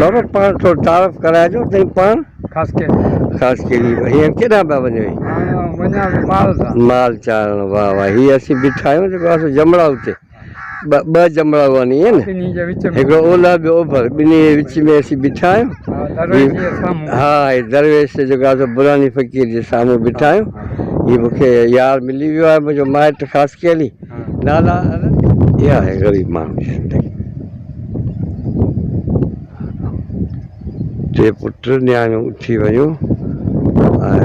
بابا پاڻ ٿورو تعارف ڪرائجو تئين پاڻ. خاصخيلي. خاصخيلي هينئر ڪيڏانهن پيا وڃو هي؟ هاڻي آئون وڃان ٿو مال سان. مال چارڻ واه واه هي اسين بيٺا آهيون جيڪو آهي سو جمڙا اتي ٻه ٻه جمڙا هئا ني ائين نه ٻنهي جي وچ ۾. هڪڙو اولهه ٻيو اوڀر ٻنهي جي وچ ۾ اسين بيٺا آهيون. ها درويش جي سامهون. ها هي درويش جيڪو آهي سو برهاني فقير جي سامهون بيٺا آهيون. هي مون کي يار ملي ويو آهي منهنجو مائٽ خاصخيلي. نالا اها آهي غريب ماڻهو جي زندگي. ٽي پٽ نياڻيون اٿي ويون ۽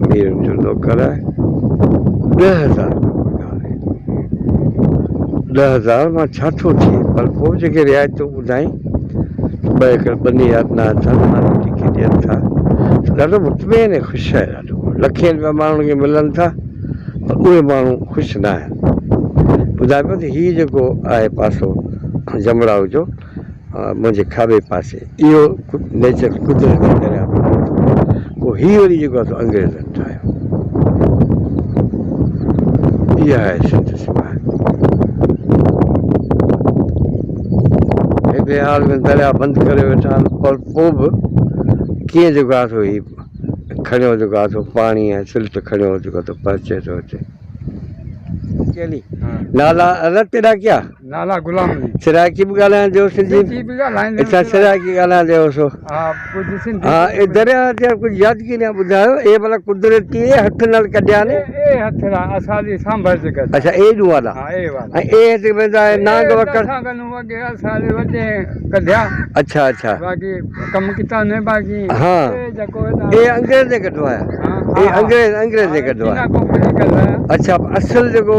ميرن جو نوڪر آهي 10,000 رپيا پگهار آهي. 10,000 مان ڇا ٿو ٿئي پر پوء به جيڪي رعايتون ٻڌائين ته ٻه ايڪڙ ٻني ڏنا اٿن ماني ٽڪي ڏين ٿا ته ڏاڍو مطمئن ۽ خوش آهي ڏاڍو لکين رپيا ماڻهن کي ملن ٿا پر اهي ماڻهو خوش نه آهن. ٻڌائي پيو ته هي جيڪو آهي پاسو جمڙائو جو منهنجي کاٻي پاسي اهو نيچر قدرتي درياء ۾ وهي ٿو پوء هي وري جيڪو آهي سو انگريزن ٺاهيو. اها آهي سنڌ سماج. هي بحال ۾ درياء بند ڪري ويٺا آهن پر پوء به ڪيئن جيڪو آهي سو هي کڻيو جيڪو آهي سو پاڻي ۽ سلٽ کڻيو جيڪو آهي سو پهچي ٿو هتي. نالا الڳ تيڏا ڪيا؟ نالا غلام علي. سرائيڪي به ڳالهائيندي هو سنڌي سنڌي به ڳالهائيندي اڇا سرائيڪي ڳالهائيندي هو سو ها ڪجهه سنڌي ها اي درياء تي ڪجهه يادگيريان ٻڌايو اي ڀلا قدرتي اي هٿ نال ڪڍيا ني اي هٿ را اسان جي سانڀر جي گڏ اڇا اي ڏون والا ها اي والا ۽ اي هتي ويندا آهي نانگ وڪڙ اسان ڪنو اڳي اسان جي وڏي ڪڍيا اڇا اڇا باقي ڪم ڪتا نه باقي ها اي جيڪو اي انگريز نے ڪڍوايا اي انگريز انگريز نے ڪڍوايا اڇا اصل جيڪو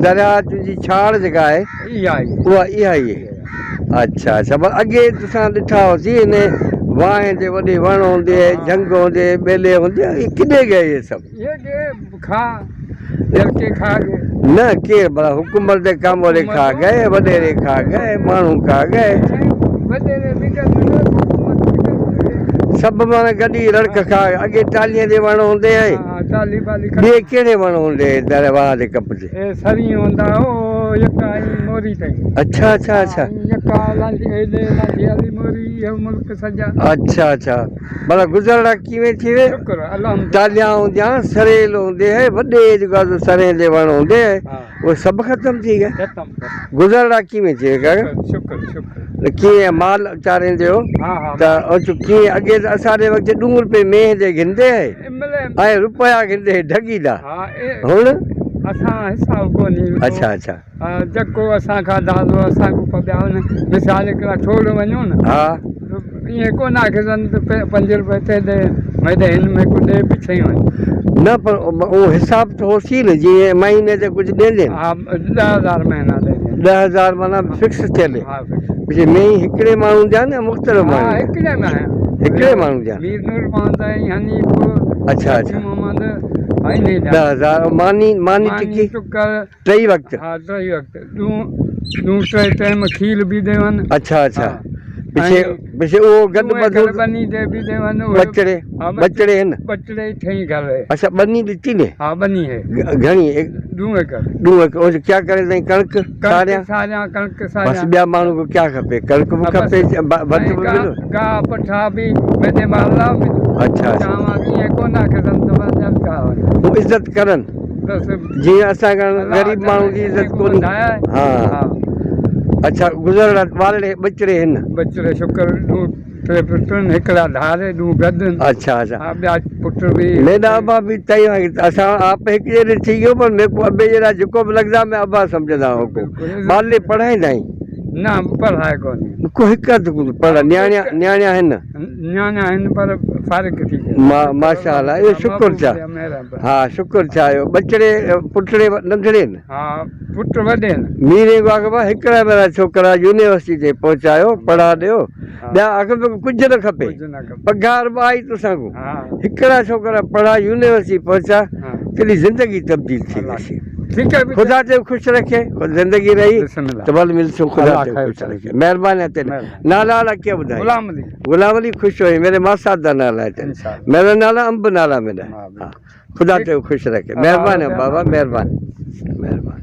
درياء تنهنجي ڇاڙ جيڪا آهي اها ئي اها اها ئي اڇا اڇا پر اڳي تسان ڏٺا هوسي ان واهين تي وڏي وڻ هوندي هي جهنگ هوندي هي ٻيلي هوندي هي ڪڏي گئي اهي سڀ اهي گئي کا جلڪي کا گئي نه ڪير ڀلا حڪومت جي ڪاموري کا گئي وڏيري کا گئي ماڻهو کا گئي وڏيري به گڏ حڪومت به گڏ سڀ ماڻهو گڏي رڙڪ کا اڳي ٽالهين جي وڻ هوندي هي ٻئي ڪهڙي وڻ هوندي هي در واهه جي ڪپ تي. اي سرين هوندا هو يڪا ۽ موري تائين. اڇا اڇا اڇا. يڪا لانڍي ايڏي لانڍي هلي موري اهو ملڪ سڄا. اڇا اڇا ڀلا گذرڙا ڪيوين ٿيوي. شڪر الحمد. ٽالهيان هونديان سريل هوندي هي وڏي جيڪو آهي سو سرين جي وڻ هوندي هي اهي سڀ ختم ٿي ويا. ختم. گذرڙا ڪيوين ٿيوي ڪاڪا. شڪر شڪر. ڪيئن مال چاريندي هو ته اچ ڪيئن اڳي ته اسان جي وقت ڏون روپيه مينهن جي گهندي هي ۽ روپيا گهندي هي ڍڳي دا هڻ اسان حساب ڪونهي اڇا اڇا جيڪو اسان کان دادو اسان کان پٻيا ان مثال هڪڙا ڇوڙ وڃو نه ها ائين ڪونه آکيسن ته پنج روپيه تي ڏي ميڏي هن ۾ ڪو ڏي پڇي وڃ نه پر اهو حساب ته هوسي نه جيئن مهيني تي ڪجهه ڏيندين ها 10,000 مهينا ڏيندين 10,000 معنيٰ فڪس ٿيل ها فڪس جي مينهن هڪڙي ماڻهو جا نه مختلف ها ماڻهن جا هڪڙي ۾ هڪڙي ماڻهو جا مير نور محمد ۽ حنيف اڇا اڇا محمد ۽ 10,000 ماني ماني ٽڪي ٽڪر ٽئي وقت ها ٽئي وقت ڏون ڏون ٽي ٽيم کير به ڏيون اڇا اڇا پڇي پڇي اهو گڏ ٻڌو ٻني تي به ڏيون ٻچڙي ٻچڙي هن ٻچڙي ٺهي گهر هي اڇا ٻني ڏتي ني ها ٻني هي گهڻي ڏون ايڪڙ ڏون ايڪڙ او ڪيا ڪري تائين ڪڻڪ ساريان ساريان ڪڻڪ ساريان بس ٻيا ماڻهو کو ڪيا کپي ڪڻڪ به کپي ڀت به ملو گاهه پٺا به ميڏي مال لا به اڇا اڇا چاوان ائين ڪونه کسن ته وڃن کا هو عزت ڪرن جيئن اسان کان غريب ماڻهو جي عزت ڪونهي ها اڇا گذرڻ ٻارڙي ٻچڙي هن ٻچڙي شڪر ڏون ٽي پٽ آهن هڪڙا ڌار ڏون گڏ آهن اڇا اڇا ها ٻيا پٽ به ميڏا ابا به تئي اسان آپ هڪ جيڏي ٿي ويو پر ميڪو ابي جيڏا جيڪو به لڳندا مين ابا سمجهندا هو ڪو ٻارڙي پڙهائيندا آهين نه پڙهائي ڪونهي ڪو هڪ اڌ پڙهه نياڻيا نياڻيا هن نياڻيا آهن پر فارغ ٿي ويا. ماشاء الله اهو شڪر ٿيا ها شڪر ٿيا اهو ٻچڙي پٽڙي ننڍڙي نه ها پٽ وڏي نه ميري گو آخر هڪڙا ميرا ڇوڪرا يونيورسٽي تي پهچايو پڙها ڏيو ٻيا آخر توکي ڪجهه نه کپي پگهار به آئي توسان ڪو هڪڙا ڇوڪرا پڙها يونيورسٽي پهچا تيڏي زندگي تبديل ٿي ويسي خدا تي خوش رکي زندگي رهي ته ڀل ملسون خدا تي خوش رکي مهرباني تيڏي نالا الا ڪيا ٻڌائي غلام علي غلام علي خوش ہوئي ميري ماسات دا نالا ہے تیرے میرا نالا امب نالا میرا ہے خدا تے خوش رکھے مہربان ہے بابا مہربان مہربان۔